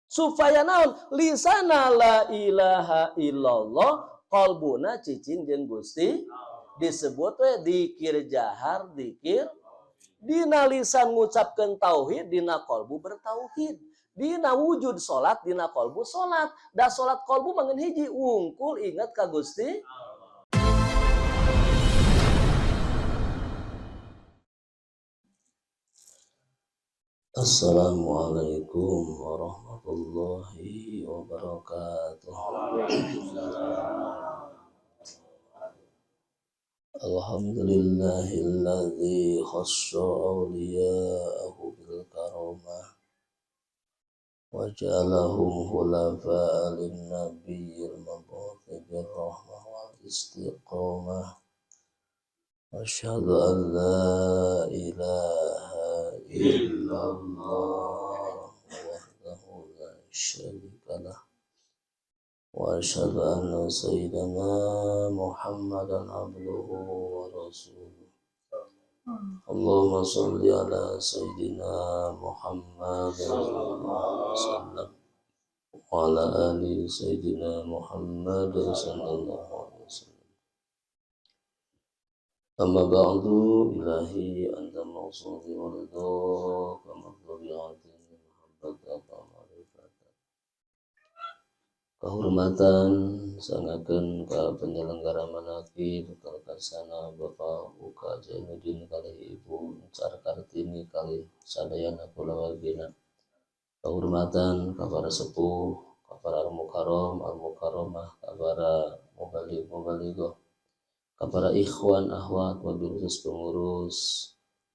Supaya naon? Lisana la ilaha illallah, qalbuna cicing jeung Gusti. Disebut we dikir jahar, dikir dina lisan ngucapkeun tauhid, dina qalbu bertauhid. Dina wujud salat, dina qalbu salat. Da salat qalbu mangan hiji wungkul ingat ka Gusti. Assalamualaikum warahmatullahi wabarakatuh. Alhamdulillahilladzi khassa awliya'ahu bil karamah wa ja'alahum khulafa'a lin-nabiyil mab'uts bir rahmah wal istiqamah. Asyhadu an la ilaha illallah wahdahu la syarika lah wa asyhadu anna sayyidana Muhammadan abduhu wa rasuluh. Allahumma shalli ala sayyidina Muhammad sallallahu alaihi wasallam wa ala ali sayyidina Muhammad sallallahu alaihi wasallam. Amma ba'du, ilahi anta maqsudi wa ridhaka matlabi atini mahabbataka ma'rifatak. Kehormatan sangakeun ka penyelenggara manaqib kalkasana Bapak Uka Zainuddin kalih Ibu Car Kartini kalih sadayana kulawargina. Kehormatan ka para sepuh, ka para al-mukarram, al-mukarramah, ka para mubaligh mubalighah, kepada ikhwan akhwat wabil khusus pengurus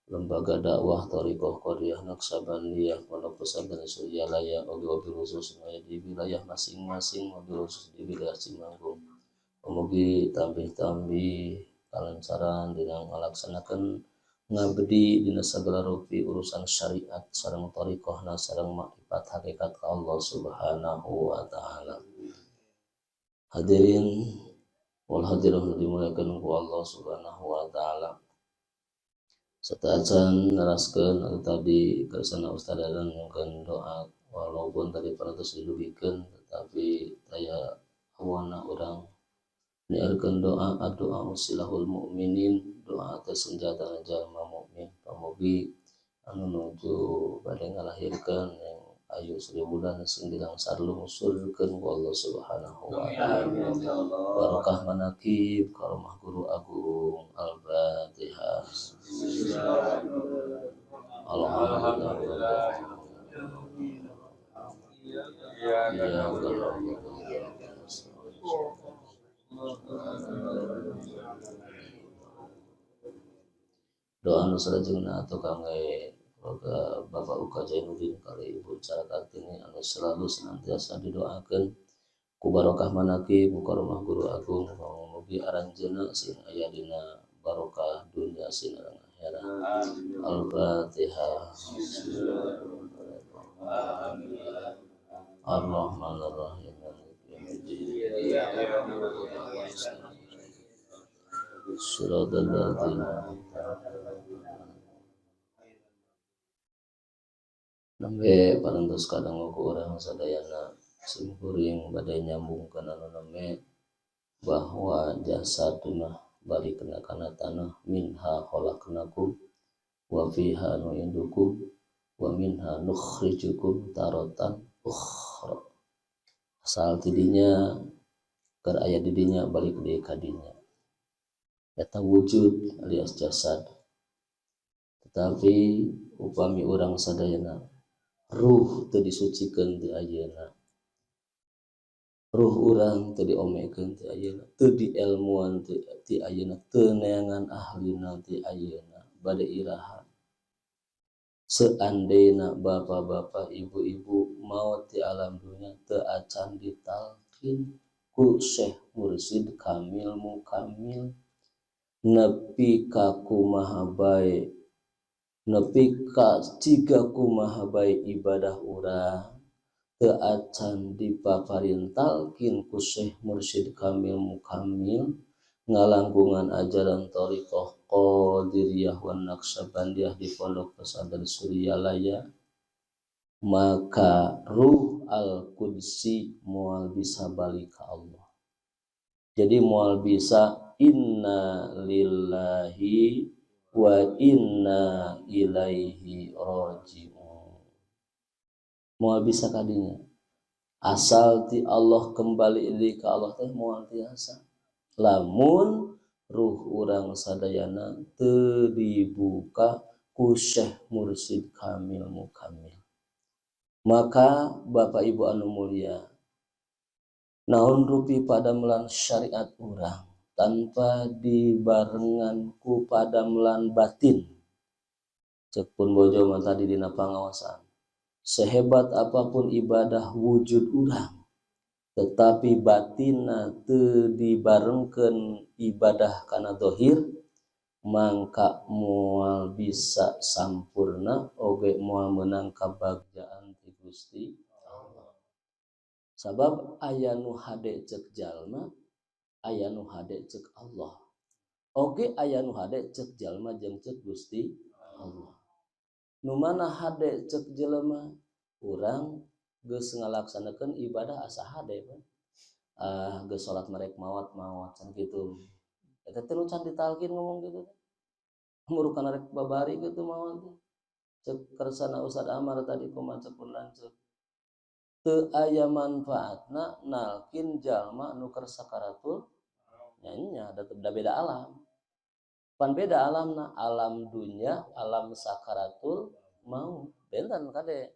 lembaga dakwah Thariqah Qadiriyah Naqsabandiyah Pondok Pesantren Suryalaya wabil khusus di wilayah masing-masing wabil khusus di wilayah Cimanggung. Mugi tambih-tambih kalancaran dina ngalaksanakeun ngabdi dina sagala rupi urusan syariat sareng thariqahna sareng makrifat hakikat ka Allah Subhanahu wa taala. Hadirin wal hadirah dimuliakan ku Allah Subhanahu wa taala. Sateuacan neraskeun anu tadi kersana ustadadan nyungkeun doa walaupun tadi parantos didugikeun tetapi taya awana urang niarkeun doa doa usilahul mukminin, doa teh senjata jalma mukmin. Pamugi anu nuju bade ngalahirkeun yang ayu 1000 bulan sing dilangsar lungsurkeun ku Allah Subhanahu wa taala. Barokah manaqib karomah guru agung. Al-Fatihah. Alhamdulillah. Ya. Doa nu salajengna atuh kangge keluarga Bapak Uka Zainuddin kali Ibu Cara Kartini anu selalu senantiasa didoakeun ku barokah manaqib ku karomah guru agung, mugi aranjeunna sing aya dina barokah dunya sing akhirat. Al-Fatihah. Ar-Rahmanir-Rahim. Shiratal ladzina nembe parantos kadangu ku urang sadayana simkuring bade nyambungkeun anu nembe bahwa jasad mah balikna kana tanah, minha khalaqnakum wa fiha nu'idukum wa minha nukhrijukum taratan ukhra. Asal tidinya keur aya didinya balik deui ka dinya, eta wujud alias jasad. Tetapi upami urang sadayana ruh teu disucikeun ti ayeuna, ruh urang teu diomekeun ti ayeuna, teu dielmuan ti ayeuna, teu neangan ahlina ti ayeuna, bade iraha? Seandainya bapak-bapak ibu-ibu maot di alam dunia teu acan ditalkin ku Syekh Mursyid Kamil Mukamil, nepi ka kumaha bae, nepi ka ciga kumaha bae ibadah urang teu acan dipaparintalkin ku Syekh Mursyid Kamil Mukamil ngalangkungan ajaran Thariqah Qadiriyah wa Naqsyabandiyah di Pondok Pesantren Suryalaya, maka ruh al-qudsi moal bisa balik ka Allah. Jadi moal bisa inna lillahi wa inna ilaihi raji'un. Moal bisa kadinya. Asal ti Allah kembali deui ka Allah teh moal tiasa. Lamun ruh urang sadayana teu dibuka ku Syekh Mursyid Kamil Mukamil. Maka Bapak Ibu anu mulia, naon rupi padamelan syariat urang tanpa dibarengan ku padamelan batin? Cek pun bojo mah tadi dina pangaosan, sehebat apapun ibadah wujud urang, tetapi batinna teu dibarengkeun ibadah kana dohir, mangka moal bisa sampurna oge moal meunang kabagjaan ti Gusti Allah. Sabab aya nu hade cek jalma, aya nu hade cek Allah, oge aya nu hade cek jalma jeung cek Gusti Allah. Nu mana hade cek jelema? Urang geus ngalaksanakeun ibadah asa hade, Pak. Ah, geus salat merek maot maot can kitu. Eta teh nu can ditalkin ngomong gitu teh. Murukan rek babari gitu maot teh. Cek kersana Ustad Amar tadi, kumaha cek pun lanceuk? Teu aya manfaatna nalkin jalma nu keur sakaratul nya nya da beda alam. Pan beda alamna, alam dunya, alam sakaratul maut. Benten kade.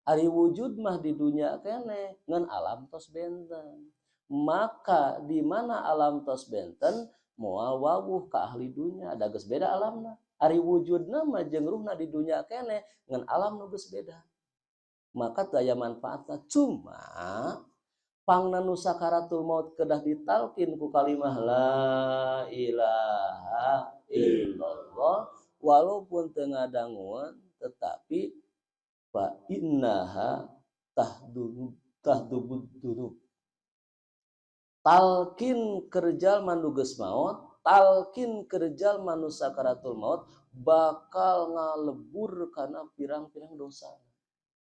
Ari wujud mah di dunya kene, ngan alam tos benten. Maka di mana alam tos benten, moal wawuh ka ahli dunya, da geus beda alamna. Ari wujudna mah jeung ruhna di dunya kene, ngan alam nu geus beda. Maka teu aya manfaatna, cuma pangna nu sakaratul maut kedah ditalkin ku kalimah la ilaha illallah, walaupun teu ngadanguan, tetapi fa innaha tahdubud dzunub. Talkin keur jalma nu geus maot, talkin keur jalma nu sakaratul maut bakal ngalebur kana pirang-pirang dosa.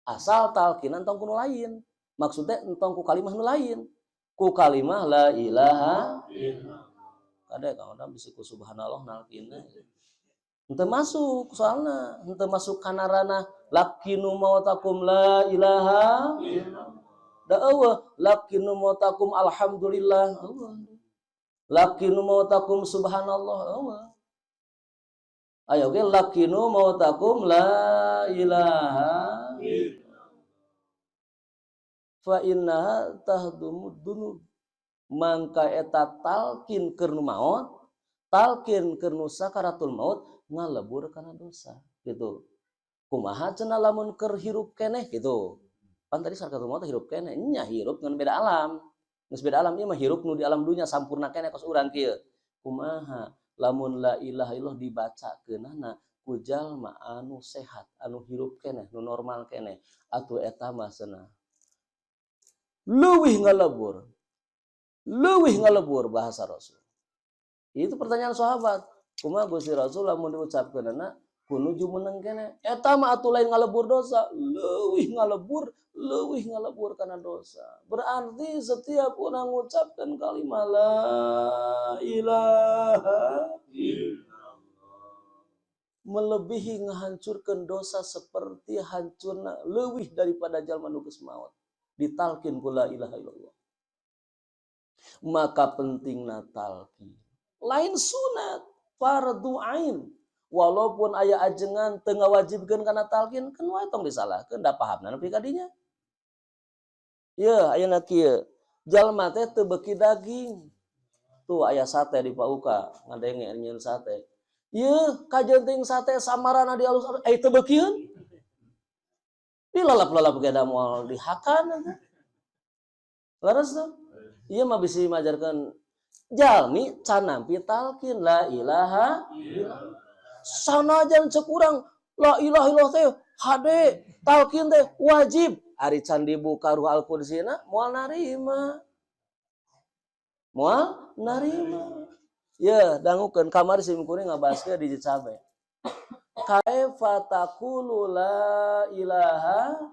Asal talkinan tong ku nu lain. Maksudnya entong ku kalimah nu lain. Ku kalimah la ilaha illallah. Kade kawan bisa ku subhanallah nalkinna. Henteu masuk soalna, henteu masuk kana ranah laqinu mautakum la ilaha illallah. Da eueuh laqinu mautakum alhamdulillah, eueuh. Laqinu mautakum subhanallah, eueuh. Ayo ge laqinu mautakum la ilaha illallah. Fa innaha tahdumud dunub. Mangka eta talkin keur nu maot, talkin keur nu sakaratul maut ngalebur kana dosa gitu. Kumaha cenah lamun keur hirup keneh gitu? Pan tadi sakaratul maut hirup keneh, nya hirup ngan beda alam. Geus beda alam, ieu mah hirup nu di alam dunya sampurna keneh kos urang kieu. Kumaha lamun la ilaha illallah dibacakeunana ku jalma anu sehat, anu hirup keneh, nu normal keneh, atuh eta mah cenah leuwih ngalebur. Leuwih ngalebur bahasa Rasul. Itu pertanyaan sahabat. Kumaha Gusti Rasul lamun diucapkeunana ku nu jumeneng keneh? Eta mah atuh lain ngalebur dosa, leuwih ngalebur kana dosa. Berarti setiap orang mengucapkan kalimat la ilaha illallah melebihi ngahancurkan dosa seperti hancurna leuwih daripada jalma nu geus maot. Ditalkin ku la ilaha illallah. Maka pentingna talkin. Lain sunat, fardu ain. Walaupun aya ajengan teu ngawajibkeun kana talkin, keun wae tong disalahkeun, da pahamna nepi ka dinya. Yeuh, ayeuna kieu. Jalma teh teu beuki daging. Tuh aya sate di Pauka, ngadenge nyieun sate. Yeuh, kajenting sate samarana dialus eh teu beukieun. Dilalap-lalap ge da moal dihakan eta. Leres tuh. Ieu mah bisi majarkeun jalmi can nampi talkin la ilaha illallah. Sanajan cek urang la ilaha illallah teh hade, talkin teh wajib, ari can dibuka ruh al-qudsina moal narima. Moal narima. Ya, dangukeun kamari sim kuring ngabahaskeun di Cabe. Kaifa taqulu la ilaha?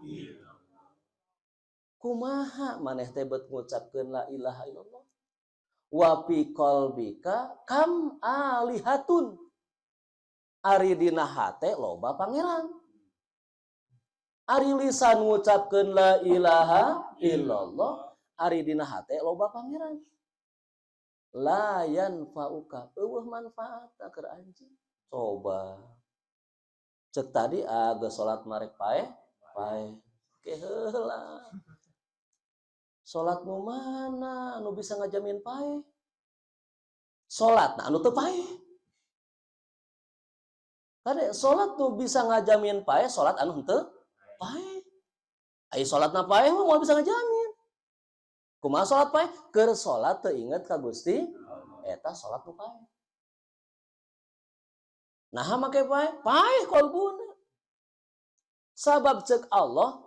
Kumaha maneh teh bet ngucapkeun la ilaha illallah, wa fi qalbika kam alihatun, ari dina hate loba pangeran. Ari lisan ngucapkeun la ilaha illallah, ari dina hate loba pangeran, la yanfa'uka, euweuh manfaat keur anjeun. Coba cek tadi, aga salat marek paeh paeh ke heula. Salat nu mana nu bisa ngajamin paeh? Salat nah anu teu paeh. Kade, salat nu bisa ngajamin paeh salat anu henteu paeh. Ai salatna paeh mah moal bisa ngajamin. Kumaha salat paeh? Keur salat teu inget ka Gusti, eta salat nu paeh. Nah, make paeh? Paeh kolbuna. Sabab cek Allah,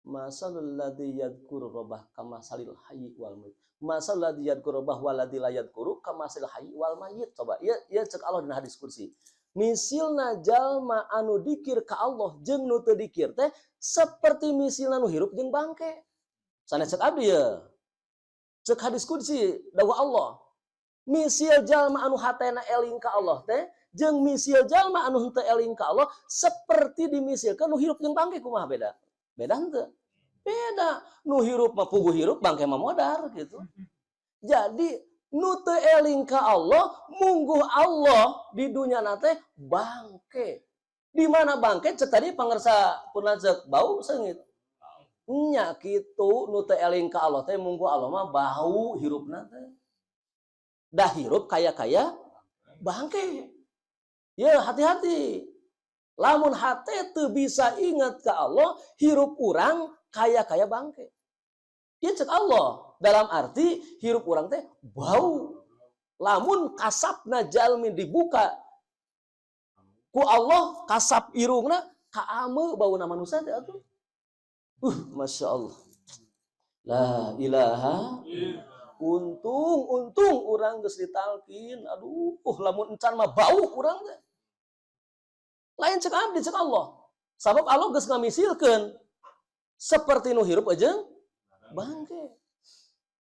masalul ladzi yadhkuru rabbah kamasalil hayyi wal mayyit. Masalul ladzi yadhkuru rabbah wal ladzi la yadhkuru kamasalil hayyi wal mayyit. Coba, ieu ieu cek Allah dina hadis kursi. Misilna jalma anu dikir ka Allah jeung nu teu dikir teh seperti misilna nu hirup jeung bangke. Sanes cek abdi ya. Cek hadis kursi dawuh Allah. Misil jalma anu hatena eling ka Allah teh jeung misil jalma anu henteu eling ka Allah seperti dimisilkeun nu hirup jeung bangke. Kumaha beda? Beda henteu? Beda. Nu hirup mah puguh hirup, bangke mah modar gitu. Jadi nu teu eling ka Allah, mungguh Allah di dunia teh bangke. Di mana bangke? Cek tadi pangersa pun cek bau seungit. Nya kitu, nu teu eling ka Allah teh mungguh Allah mah bau hirupna teh. Dah hirup kaya-kaya bangke. Ya, hati-hati. Lamun hate teu bisa ingat ke Allah, hirup urang kaya-kaya bangke. Ieu cek Allah. Dalam arti hirup urang teh bau. Lamun kasapna jalmi dibuka ku Allah kasap irungna, kaame bauna manusia teh atuh. Masya Allah. La ilaha. Untung, untung urang geus ditalkin. Aduh, lamun encan mah bau urang teh. Lain cek abdi, cek Allah. Sabab Allah geus ngamisilkeun seperti nu hirup aja bangke.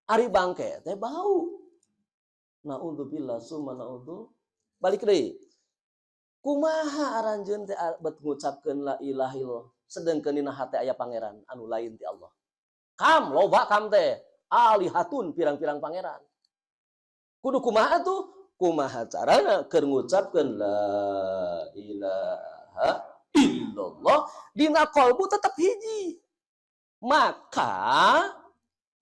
Ari bangke teh bau. Naudzubillah summa naudzu. Balik deui. Kumaha aranjeun teh bet ngucapkeun la ilaha illallah, sedengkeun dina hate aya pangeran anu lain ti Allah? Kam loba kam teh alihatun, pirang-pirang pangeran. Kudu kumaha tuh? Kumaha carana keur ngucapkeun la ilaha illallah, dina kolbu tetap hiji? Maka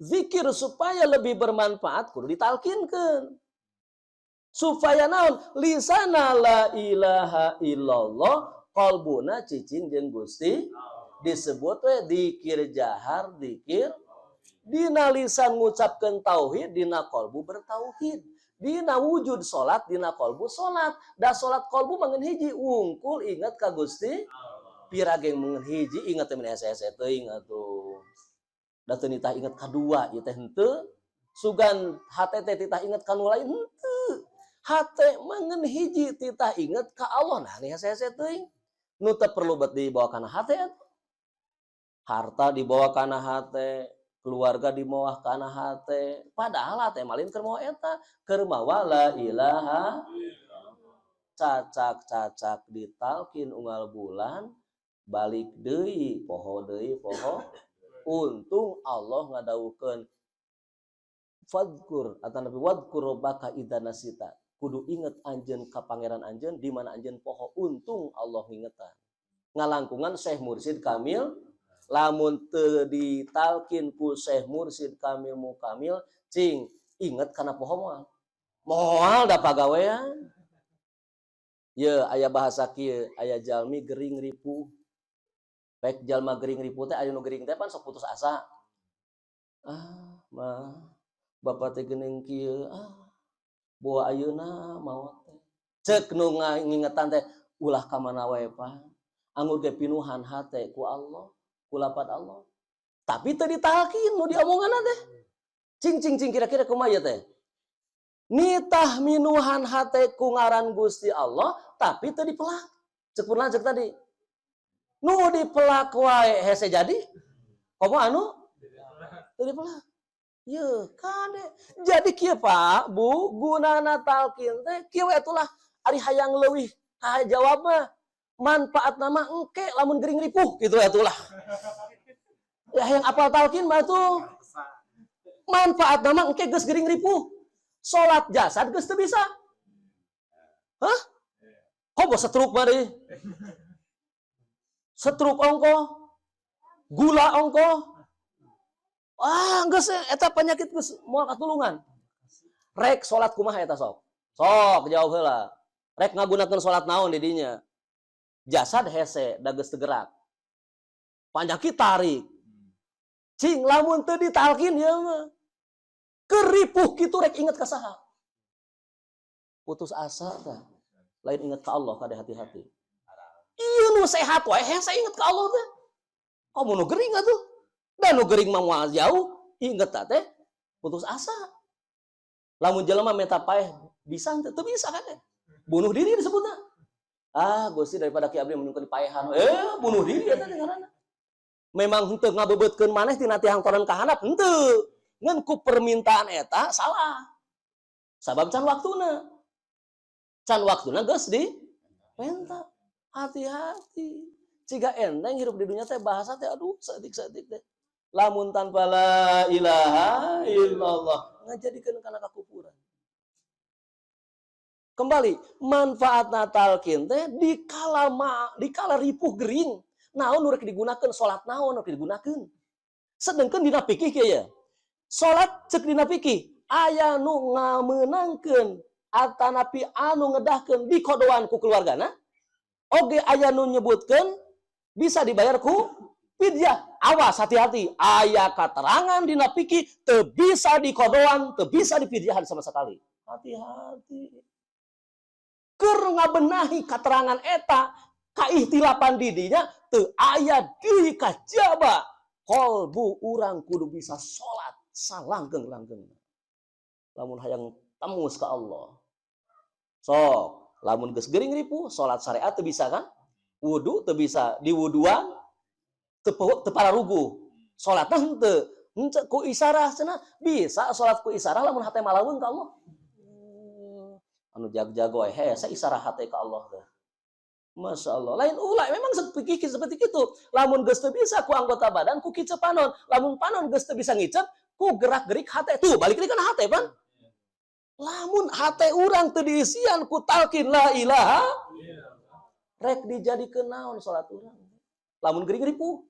zikir supaya lebih bermanfaat kudu ditalkinkeun. Supaya naon? Lisana la ilaha illallah, kolbuna cicing jeung Gusti. Disebut we dikir jahar, dikir dina lisan ngucapkeun tauhid, dina kolbu bertauhid. Dina wujud salat, dina kolbu salat. Da salat kolbu mangan hiji wungkul, ingat ka Gusti. Pira ge mangan hiji ingat teh, hese-hese teuing atuh. Da teu nitah inget kadua ieu teh henteu. Sugan hate teh titah inget ka nu lain henteu. Hate mangan hiji, titah inget ka Allah. Nah, nih hese-hese teuing. Nu teu perlu bet dibawa kana hate atuh. Harta dibawa kana hate, keluarga dibawa kana hate. Padahal hate malin keur mawa eta, keur mawa la ilaha. Cacak-cacak ditalkin unggal bulan, balik deui poho deui poho. Untung Allah ngadawuhkeun fadkur atau nabi wadkur rabbaka idza nasita, kudu inget anjeun ka pangeran anjeun di mana anjeun poho. Untung Allah ngingetan ngalangkungan Syekh Mursid Kamil. Lamun teu ditalkin ku Syekh Mursid Kamil Mukamil, cing inget kana poho moal moal, da pagawean. Ye, aya bahasa kieu, aya jalmi gering ripuh. Baik jalma gering ripuh teh, aya nu gering teh pan sok putus asa. Ah, mah bapak teh geuning kieu, ah, bawa ayeuna maot teh. Cek nu ngingetan teh, ulah ka mana wae, Pak. Anggur ge pinuhan hate ku Allah, ku lapad Allah. Tapi teu ditalkin nu diomongan teh. Cing cing cing, kira-kira kumaha ieu teh? Nitah minuhan hate ku ngaran Gusti Allah, tapi teu dipelak. Cek pun cek tadi. Nu dipelak wae hese jadi. Komo anu? Teu dipelak. Ye, kade. Jadi kieu, Pak, Bu, gunana talqin teh kieu we atulah, ari hayang leuwih jawab mah manfaat nama engke lamun gering ripuh gitu atulah. Ya, hayang apal talqin mah tuh manfaat nama engke geus gering ripuh. Salat jasad geus teu bisa. Hah? Kok bos stroke mah deh? Stroke ongko, gula ongko. Ah, geus eta penyakit geus moal katulungan. Rek salat kumaha eta sok? Sok jawab heula. Rek ngagunakeun salat naon di dinya? Jasad hese da geus teu gerak. Penyakit tarik. Cing, lamun teu ditalkin ya mah. Keripuh kitu rek inget ka saha? Putus asa tah. Lain inget ka Allah, kade hati-hati. Iya, nu sehat wae hese inget ka Allah teh. Kamu nu gering atuh. Dan nu gering mah moal jauh, inget teh putus asa. Lamun jelema minta paeh bisa teu? Teu bisa kan teh. Bunuh diri disebutna. Ah, Gusti, daripada ki abdi menungkeun paehan. Eh, bunuh diri eta teh ngaranna. Memang henteu ngabebeutkeun maneh tina tiang toren ka handap henteu. Ngan ku permintaan eta salah. Sabab can waktuna. Can waktuna geus di penta. Hati-hati. Jika enteng hirup di dunia teh, bahasa teh aduh, saeutik-saeutik teh. Lamun tanpa la ilaha illallah ngajadikeun kana kakufuran. Kembali, manfaat talqin teh dikala ma, dikala ripuh gering. Naon nu rek digunakeun, salat naon nu rek digunakeun? Sedengkeun dina fikih kieu ya. Salat cek dina fikih aya nu ngamenangkeun atanapi anu ngedahkeun dikodoan ku keluargana. Oge aya nu nyebutkeun bisa dibayar ku fidyah. Awas, hati-hati, aya keterangan dina fikih teu bisa dikodoan, teu bisa dipidyahan sama sekali. Hati-hati. Keur ngabenahi keterangan eta kaihtilapan didinya teu aya deui kajaba kolbu urang kudu bisa salat salanggeng-langgeng. Lamun hayang tembus ke Allah. Sok, lamun geus gering ripuh, salat syariat teu bisa kan? Wudu teu bisa diwuduan, teu teu pararuguh. Salatna henteu, henteu ku isarah cenah bisa salat ku isarah lamun hate malaweung ka Allah. Anu jag-jago hese isarah hate ka Allah teh. Masya Allah. Lain ulah, memang seperti seperti itu. Lamun geus teu bisa ku anggota badan, ku kicep panon. Lamun panon geus teu bisa ngicep, ku gerak-gerik hate. Tuh, balik deui kana hate, pan. Lamun hate urang teu diisian ku talqin la ilaha, rek dijadikeun naon salat urang? Lamun gering ripuh.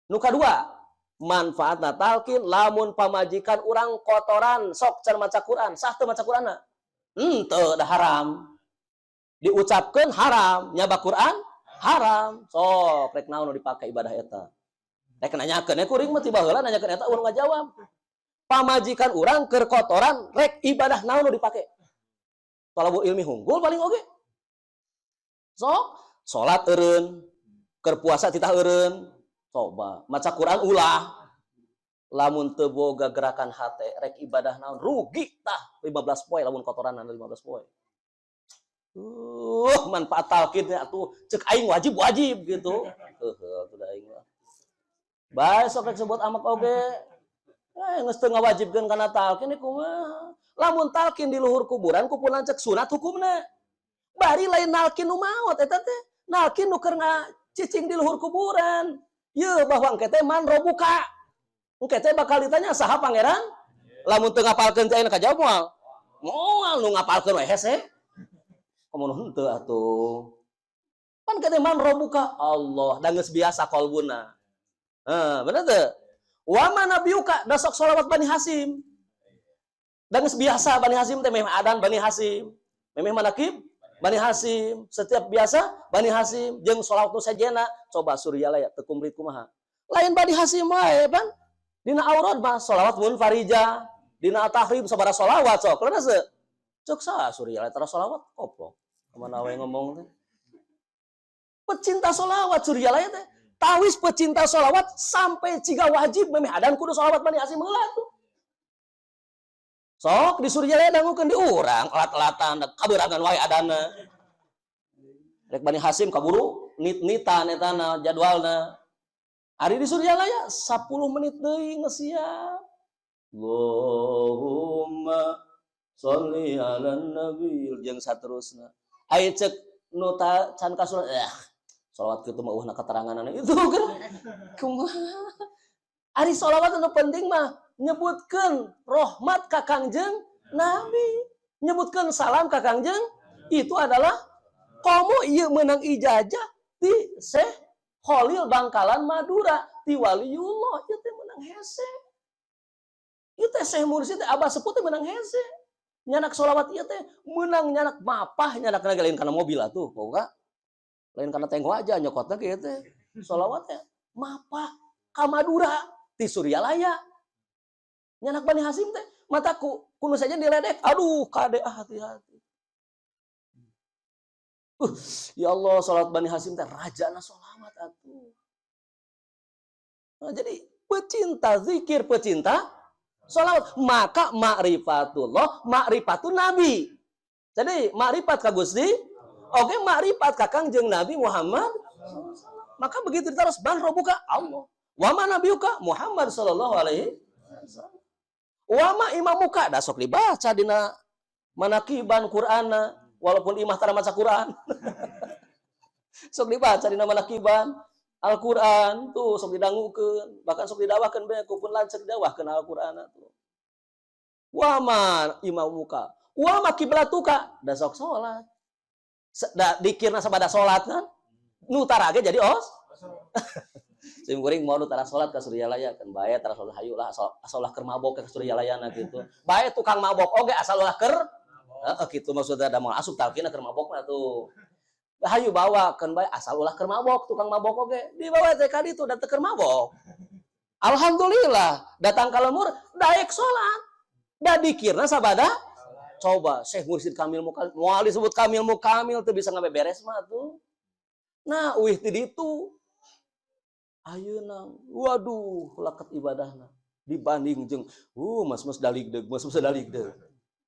Nu kadua, manfaatna talqin lamun pamajikan urang kotoran, sok can maca Quran, sah teu maca Quranna? Henteu, dah haram. Diucapkeun haram, nyaba Quran haram. Sok rek naon nu dipake ibadah eta? Rek nanyakeun ya kuring mah, tiba heula nanyakeun eta urang ngajawab. Pamajikan urang keur kotoran, rek ibadah naon nu dipake? Talabul ilmi hungkul paling oge. Sok salat eureun, keur puasa titah eureun. Coba maca Quran ulah. Lamun teu boga gerakan hate, rek ibadah naon? Rugi tah 15 poe lamun kotoran 15 poe. Manfaat talqinnya atuh cek aing wajib wajib gitu. Heuh, atuh da aing mah. Bae sok rek sebut amak oge. Eh, geus teu ngawajibkeun kana talqin kumaha? Lamun talqin di luhur kuburan ku pun lanceuk sunat hukumna. Bari lain nalkin nu maot eta teh. Nalkin nu keur ngacicing di luhur kuburan. Yeuh, bahwa engke teh man robuka. Engke teh bakal ditanya saha pangeran? Lamun teu ngapalkeun teh ayeuna kajawab moal? Moal, nu ngapalkeun we hese. Komo nu henteu atuh. Pan kata man robuka Allah dan geus biasa kolbuna. Heh, bener teu? Wa ma nabiyuka, da sok sholawat Bani Hasim. Dan geus biasa Bani Hasim teh, memeh adan Bani Hasim. Memeh manakib Bani Hasim, setiap biasa Bani Hasim jeung sholawat nu sejena, coba Suryalaya teu kumplit kumaha. Lain Bani Hasim wae pan. Dina aurad mah sholawat munfarija, dina tahrim sabaraha sholawat sok. Leres teu? Cek saha Suryalaya tara sholawat koplok. Kemana we ngomong teh? Pecinta sholawat Suryalaya teh. Tawis pecinta sholawat sampai ciga wajib memeh adan kudu sholawat Bani Hasim heula tuh. Sok di Suryalaya dangukeun di urang elat-elatan kaberangan wae adana. Rek Bani Hasim kaburu nit-nitan etana jadwalna. Ari di Suryalaya 10 menit deui geus siap. Allahumma sholli ala nabi jeung saterusna. Aya cek nu can ka eh sholawat kitu mah euweuh keteranganana itu kan. Kumaha? Ari sholawat anu penting mah nyebutkeun rahmat ka Kangjeng Nabi. Nyebutkeun salam ka Kangjeng itu adalah komo ieu meunang ijazah ti Syekh Khalil Bangkalan Madura ti waliullah, ieu teh meunang hese. Ieu teh Syekh Mursid teh, abah sepuh teh meunang hese. Nyandak sholawat ieu teh meunang nyandak mapah, nyandak lain kana mobil atuh, pokoknya lain kana tenggo aja nyokotna kieu teh. Sholawat teh mapah ka Madura ti Suryalaya. Nyandak Bani Hasim teh mata ku kudu saja diledek. Aduh, kade ah, hati-hati. Ya Allah, salat Bani Hasim teh rajana sholawat atuh. Nah, jadi pecinta zikir, pecinta sholawat, maka ma'rifatullah, ma'rifatun nabi. Jadi makrifat ka Gusti, oke, makrifat ka Kangjeng Nabi Muhammad. Maka begitu ditaros man robuka, Allah. Wa ma nabiyuka, Muhammad sallallahu alaihi wasallam. Wa ma imamuka, da sok dibaca dina manakiban Qur'ana, walaupun imah tara maca Quran. Sok dibaca dina manakiban Al-Quran tuh sok didangukeun, bahkan sok didawahkeun bae ku pun lanceuk didawahkeun Al-Quran tuh. Wa ma imamuka, wa ma kiblatuka, da sok salat. Da dikirna sabada salat kan. Nu tara ge jadi os. Sim kuring mau nu tara salat ka Suryalaya kan bae, tara salat hayu lah, asal asal ulah keur mabok ke Suryalaya na gitu. Bae tukang mabok oge asal ulah keur. Heeh, kitu maksudnya, da moal asup talqinna keur mabok mah tuh. Hayu bawa keun bae asal ulah keur mabok, tukang mabok oge dibawa teh ka ditu da teu keur mabok. Alhamdulillah datang ka lembur daek salat. Da dikirna sabada coba Syekh Mursyid Kamil Mukamil moal disebut Kamil Mukamil teu bisa ngabeberes mah tuh. Nah, uih ti ditu. Ayeuna waduh laket ibadahna dibanding jeung mas-mas daligdeug, mas-mas daligdeug.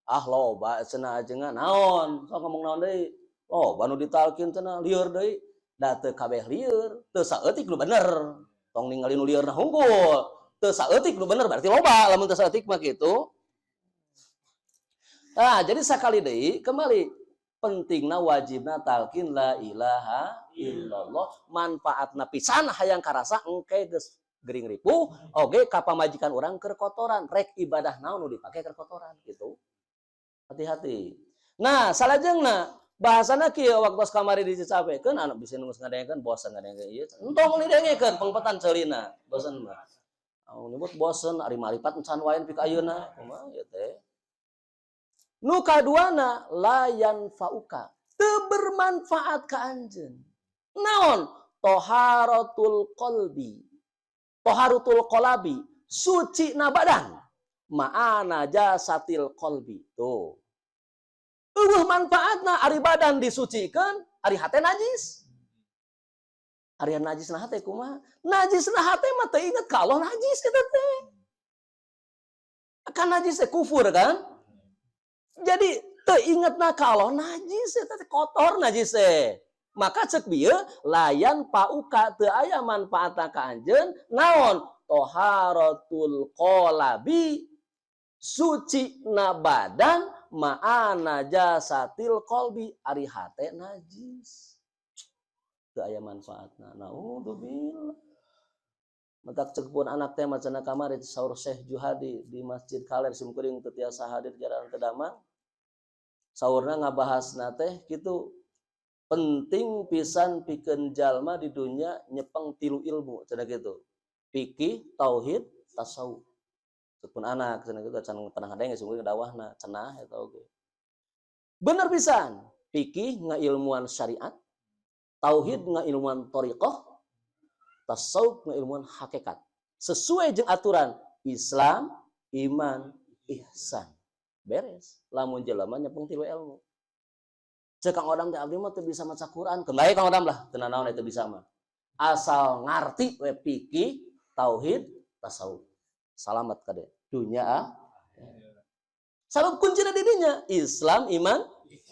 Ah, loba cenah ajengan naon, sok ngomong naon deui. Loba nu ditalkin cenah lieur deui. Da teu kabeh lieur, teu saeutik nu bener. Tong ningali nu lieurna hungkul. Teu saeutik nu bener berarti loba lamun teu saeutik mah kitu. Nah, jadi sakali deui kembali pentingna wajibna talqin la ilaha illallah, manfaatna pisan hayang karasa engke geus gering ripuh oge ka pamajikan urang keur kotoran, rek ibadah naon nu dipake keur kotoran gitu. Hati-hati. Nah, salajengna bahasana kieu, waktu kamari dicapekeun anu bisa nu geus ngadengekeun bosen ngadengekeun ieu. Entong didengekeun pengpetan ceulina, bosen mah. Anu nyebut bosen ari maripat encan wae pika ayeuna kumaha ieu teh. Nu kaduana la yanfauka, teu bermanfaat ka anjeun. Naon? Toharatul qalbi. Toharatul qalabi, suci na badan. Ma'a najasatil qalbi. Tuh. Euweuh manfaatna ari badan disucikeun, ari hate najis. Ari najis na hate kumaha? Najis na hate mah teu inget ka Allah, najis eta teh. Kan najis teh kufur kan? Jadi teu ingetna ka Allah, najis eta teh, kotor najis teh. Maka cek bieu la yanfauka, teu aya manfaatna ka anjeun naon? Toharatul qalabi, suci na badan, ma'a najasatil qalbi, ari hate najis. Teu aya manfaatna. Naudzubillah. Matak cek pun anak teh macana kamari saur Syekh Juhadi di Masjid Kaler, sim kuring teu tiasa hadir jalan teu damang. Saurna ngabahasna teh kitu, penting pisan pikeun jalma di dunya nyepeng tilu ilmu cenah kitu. Fikih, tauhid, tasawuf. Cek pun anak cenah kitu, can pernah ngadenge sim kuring dawahna cenah eta oge. Bener pisan, fikih ngailmuan syariat, tauhid ngailmuan thariqah, tasawuf ngailmuan hakikat. Sesuai jeung aturan Islam, iman, ihsan. Beres. Lamun jelema nyepeng tilu ilmu. Cek Kang Odam teh, abdi mah teu bisa maca Quran. Kembali Kang Odam lah, teu nanaon eta bisa mah. Asal ngarti we fikih, tauhid, tasawuf. Salamat kade. Dunya ah. Sabab kuncina di dinya Islam, iman,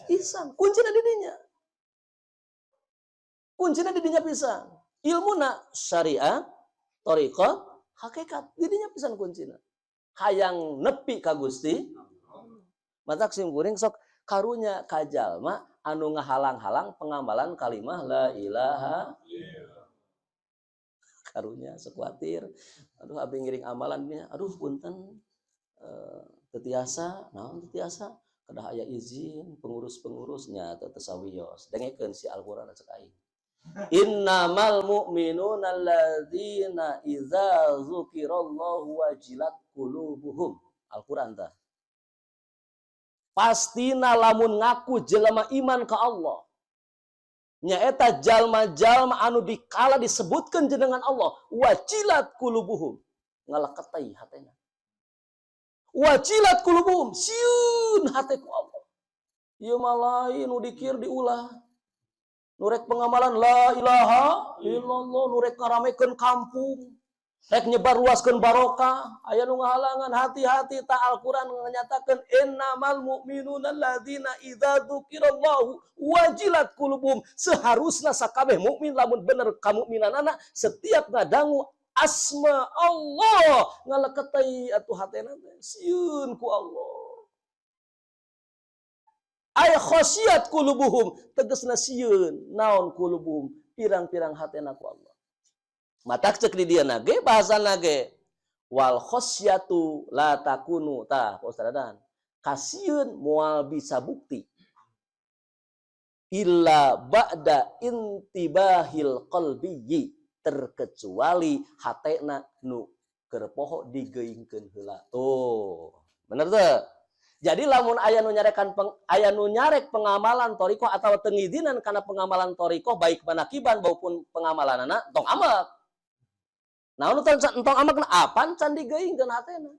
ihsan. Kuncina di dinya. Kuncina di dinya pisan. Ilmuna syariat, Thariqat hakikat. Didinya pisan kuncina. Hayang nepi ka Gusti. Matak sim kuring sok karunya ka jalma anu ngahalang-halang pengamalan kalimah la ilaha. Karunya sok kuatir. Aduh, abdi ngiring amalan, aduh punten, teu tiasa. Naon teu tiasa? Kedah aya izin pengurus-pengurusnya atau teu sawios. Dengekeun si Al-Qur'an cek aing. Innamal mu'minuna alladzina idza dzukirallahu wajilat qulubuhum. Al-Qur'an tah. Pastina lamun ngaku jelema iman ka Allah, nyaeta jalma-jalma anu dikala disebutkan jenengan Allah, wajilat qulubuhum, ngaleketai hatena. Wajilat qulubuhum, sieun hate ku Allah. Ieu mah lain nu dikir diulah. Nu rek pengamalan la ilaha illallah, nu rek ngaramekeun kampung, rek nyebar luaskeun barokah, aya nu ngahalangan. Hati-hati, ta Al-Qur'an menyatakan innamal mu'minuna alladzina idza dzukirallahu wajilat qulubuhum. Seharusna sakabeh mukmin lamun bener kamukminanana, setiap ngadangu asma Allah ngaleketai atuh hatena teh, sieun ku Allah. Ay khasyiat qulubuhum, tegasna sieun naon, qulubuhum, pirang-pirang hatena ku Allah. Matak cek di dieu nage bahasana ge wal khasyatu la takunu, tah Pak Ustaz Dadan, kasieun moal bisa bukti illa ba'da intibahil qalbiyyi, terkecuali hatena nu keur poho digeingkeun heula. Tuh, bener teu? Jadi lamun aya nu nyarekan aya nu nyarek pengamalan thoriqoh atau tengizinan karena pengamalan thoriqoh, baik manakiban maupun pengamalanana, tong ambek. Nah, nu entong ambek apan can digeingkeun hatena.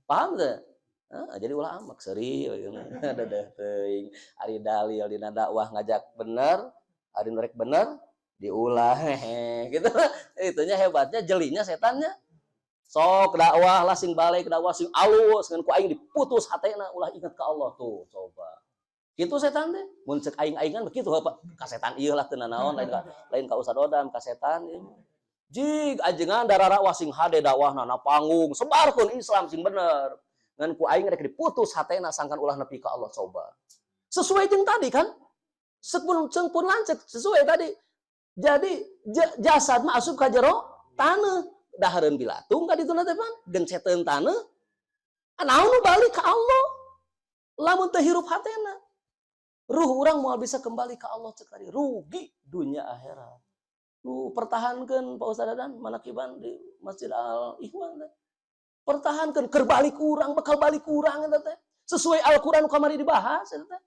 Paham teu? Nah, jadi ulah ambek, seuri dedeh teuing. Ari dalil dina dakwah ngajak bener, ari nu rek bener diulah, hehe gitu. Itunya hebatnya jelinya setannya. Sok dakwah lah sing balik, dakwah sing alus, ngan ku aing diputus hatena, ulah inget ke Allah. Tuh coba. Gitu setan teh. Mun cek aing-aingan begitu apa ka setan ieu lah, teu nanaon, lain ka, lain ka Ustad Odam, ka setan ieu. Jig ajengan dararakwah sing hade dakwahna na panggung, sebarkeun Islam sing bener. Ngan ku aing rek diputus hatena sangkan ulah nepi ka Allah, coba. Sesuai jeung tadi kan? Sepun pun lanceuk sesuai tadi. Jadi jasad mah asup ka jero taneuh, dahareun bilatung ka dituna teh pan genceteun taneuh. Naon nu balik ka Allah lamun teu hirup hatena? Ruh urang moal bisa kembali ke Allah, cek tadi, rugi dunia akhirat. Nu pertahankeun Pak Ustaz Dadan manakiban di Masjid Al Ikhwan teh, pertahankeun keur balik urang, bakal balik urang eta teh sesuai Al-Qur'an kamari dibahas eta teh.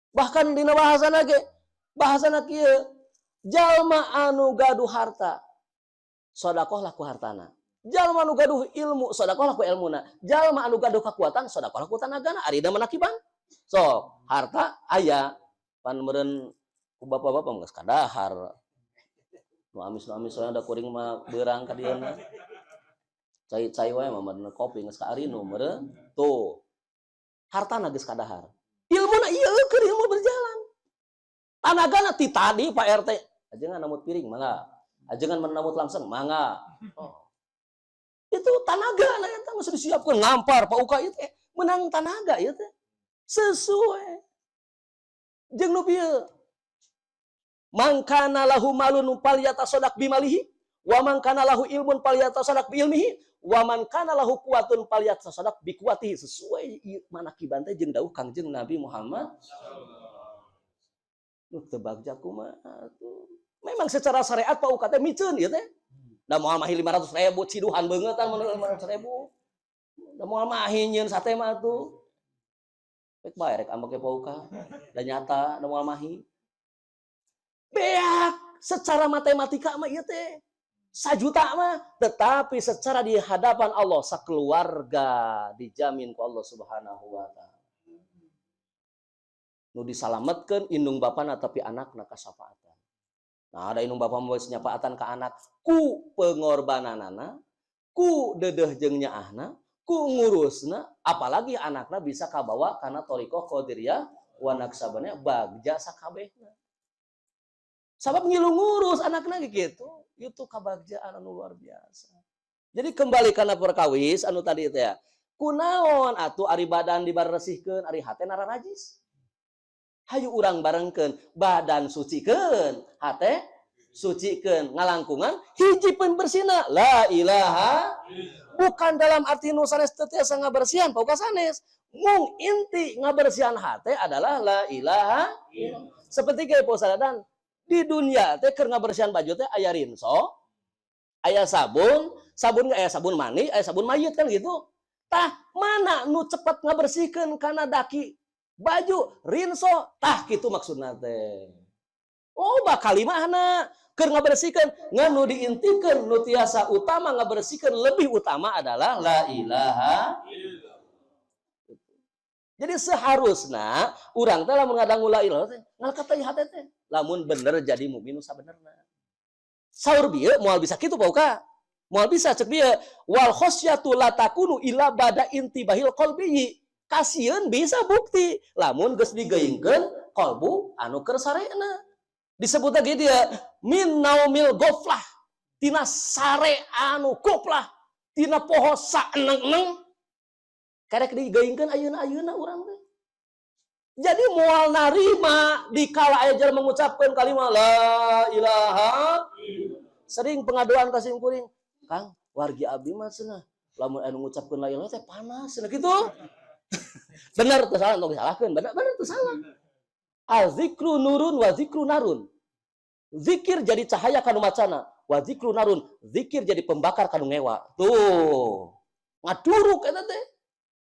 Bahkan dina bahasana ge, bahasana kieu, jalma anu gaduh harta, sodakoh lah ku hartana. Jalma anu gaduh ilmu, sodakoh lah ku ilmuna. Jalma anu gaduh kekuatan, sodakoh lah ku tanagana. Ari da manakiban sok harta aya pan meureun ku bapak-bapak geus kadahar nu amis, nu amis soalnya da kuring mah beurang ka dieu, cai-cai wae mah meureun, kopi geus ka arinu meureun. Tuh, hartana geus kadahar, ilmuna ieu keur ilmu berjalan, tanagana ti tadi Pak RT ajengan namut piring mangga, ajengan menamut langsung mangga. Oh. Itu tanaga lah eta geus disiapkeun ngampar Pak Uka ieu teh menang tanaga ieu teh sesuai jeung nu bieu, man kana lahu malun falyatasaddaq bimalihi wa man kana lahu ilmun falyatasaddaq bi ilmihi wa man kana lahu quwwatun falyatasaddaq bi quwwatihi. Sesuai manakiban teh jeung dawuh Kangjeng Nabi Muhammad. Nu teu bagja kumaha tuh? Memang secara syariat Pak Uka teh miceun ieu teh. Da moal mahi 500 ribu, ciduhan beungeut mun 500 ribu. Da moal mahi nyieun sate mah tuh. Rek bae rek ambek Pak Uka. Da nyata da moal mahi. Beak secara matematika mah ieu teh sajuta mah, tetapi secara di hadapan Allah sakeluarga dijamin ku Allah Subhanahu wa Taala. Nu disalametkeun indung bapana, tapi anakna kasafaatan. Nah, ada indung bapa mau nyapaatan ke anak ku pengorbananana, ku dedeh jeung nyaahna, ku ngurusna, apalagi anakna bisa kabawa karena thoriqoh Qadiriyah wa Naqsyabandiyah bagja sakabehna. Sabab ngilu ngurus anakna gitu. Itu kabagjaan anu luar biasa. Jadi kembali kana perkawis anu tadi teh ya. Kunaon atuh ari badan dibaresihkeun, ari hate nararajis? Hayu urang barengkeun, badan sucikeun, hate sucikeun, ngalangkungan hiji pembersihna la ilaha. Bukan dalam arti nu sanes teu tiasa ngabersihan, pauka sanes. Mung inti ngabersihan hate adalah la ilaha. Seperti kayak dan di dunia teh keur ngabersihan baju teh aya rinso, aya sabun, sabun aya sabun mani, aya sabun mayit, kan gitu. Tah, mana nu cepat ngabersihkeun kana daki baju? Rinso. Tah, kitu maksudna teh. Oh, bakal kalimahna keur ngabersihkeun, ngan nu diintikeun, nu tiasa utama ngabersihkeun, lebih utama adalah la ilaha. Jadi seharusnya urang teh lamun ngadangu la ilaha teh ngalekat teh hate teh. Lamun bener jadi mukmin nu sabenerna. Saur bieu moal bisa kitu, pauka. Moal bisa, cek bieu wal khasyatu la takunu illa ba'da intibahil qalbi. Kasieun bisa bukti lamun geus digeingkeun kolbu anu keur sarena. Disebut lagi dia min naumil goflah, tina sare anu goflah, tina poho saeneng-eneng kerek digeingkeun ayeuna-ayeuna urang teh. Jadi moal narima dikala aya jelema mengucapkan kalimat la ilaha. Sering pengaduan ka kuring, "Kang, wargi abdi mah cenah lamun anu ngucapkeun la ilaha teh panas," cenah kitu. Bener teu salah, tong disalahkeun, bener bener teu salah. Azikru nurun wa zikru narun. Zikir jadi cahaya kanu macana, wa zikru narun, zikir jadi pembakar kanu ngewa. Tuh. Ngaduruk eta teh.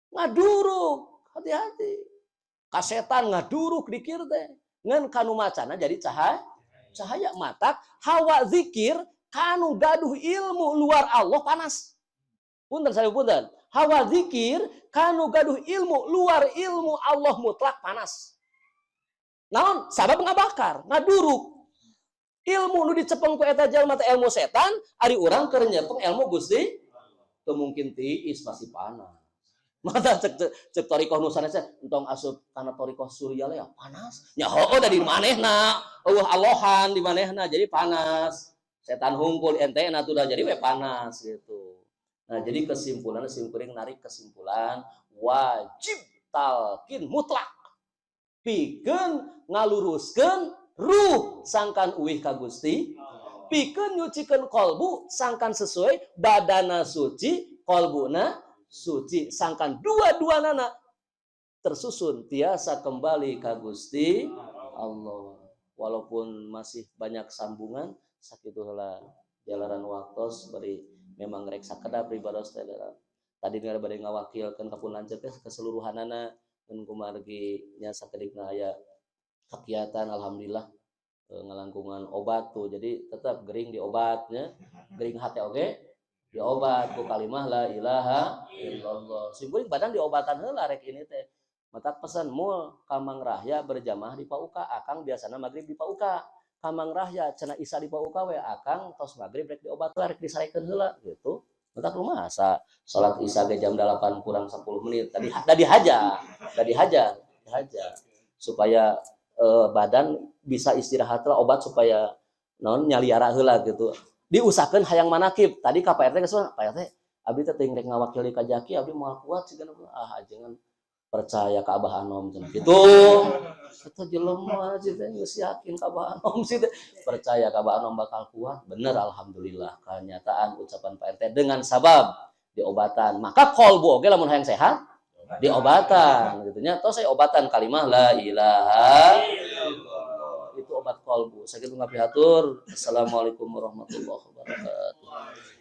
Ngaduruk, hati-hati. Kasetan ngaduruk dikir teh. Ngan kanu macana jadi cahaya, cahaya. Matak hawa zikir kanu gaduh ilmu luar Allah panas. Punten, saya punten. Hawa zikir kanu gaduh ilmu luar ilmu Allah mutlak panas. Naon? Sabab ngabakar, ngaduruk. Ilmu nu dicepeng ku eta jalma teh ilmu setan, ari urang keur nyepeng ilmu Gusti. Teu mungkin tiis, pasti panas. Mata cek cek, cek torikoh nu sanes entong asup kana torikoh surya ya panas. Nya heueuh, da di manehna, euweuh Allahan di manehna, jadi panas. Setan hungkul ente na tuh jadi we panas gitu. Nah, jadi kesimpulannya, simkuring narik kesimpulan, wajib talkin mutlak. Pikeun ngaluruskeun ruh sangkan uih ka Gusti, pikeun nyucikeun kolbu sangkan sesuai badana suci, kolbuna suci, sangkan dua-dua nana tersusun tiasa kembali ka Gusti Allah. Walaupun masih banyak sambungan, sakitu heula jalaran waktos, bari memang rek sakedap pribados teh. Tadi dengar bade ngawakilkeun ka pun lanceuk teh keseluruhanana, mun kumargi nya sakedikna aya kegiatan, alhamdulillah ngalangkungan obat tuh. Jadi tetap gering di obatnya, gering hati oge diobat ku kalimah la ilaha illallah. Simkuring badan diobatan heula rek ini teh. Mata pesan mul ka Mang Rahya berjamaah di Pauka. Akang biasana maghrib di Pauka. Ka Mang Rahya cenah, isa di Pauka we akang, tos maghrib rek diobat, rek disarekeun heula gitu. Mata rumah asa salat isya ge jam 8 kurang 10 menit tadi tadi haja tadi haja haja supaya badan bisa istirahat lah, obat supaya non nyaliara heula gitu. Diusahakeun hayang manakib tadi ka Pak RT geus, "Pak RT, abdi teh teuing rek ngawakili ka Jaki, abdi moal kuat sigana." "Ah, ajengan percaya ka Abah Anom," cenah gitu. Eta jelema sih teh geus yakin ka Abah Anom sih teh, percaya ka Abah Anom bakal kuat. Bener, alhamdulillah, kenyataan ucapan Pak RT dengan sabab diobatan. Maka kolbu oge lamun hayang sehat diobatan gitu nya. Tos saya obatan kalimah la ilaha illallah, itu obat kolbu. Sakitu ngapihatur. Assalamualaikum warahmatullahi wabarakatuh.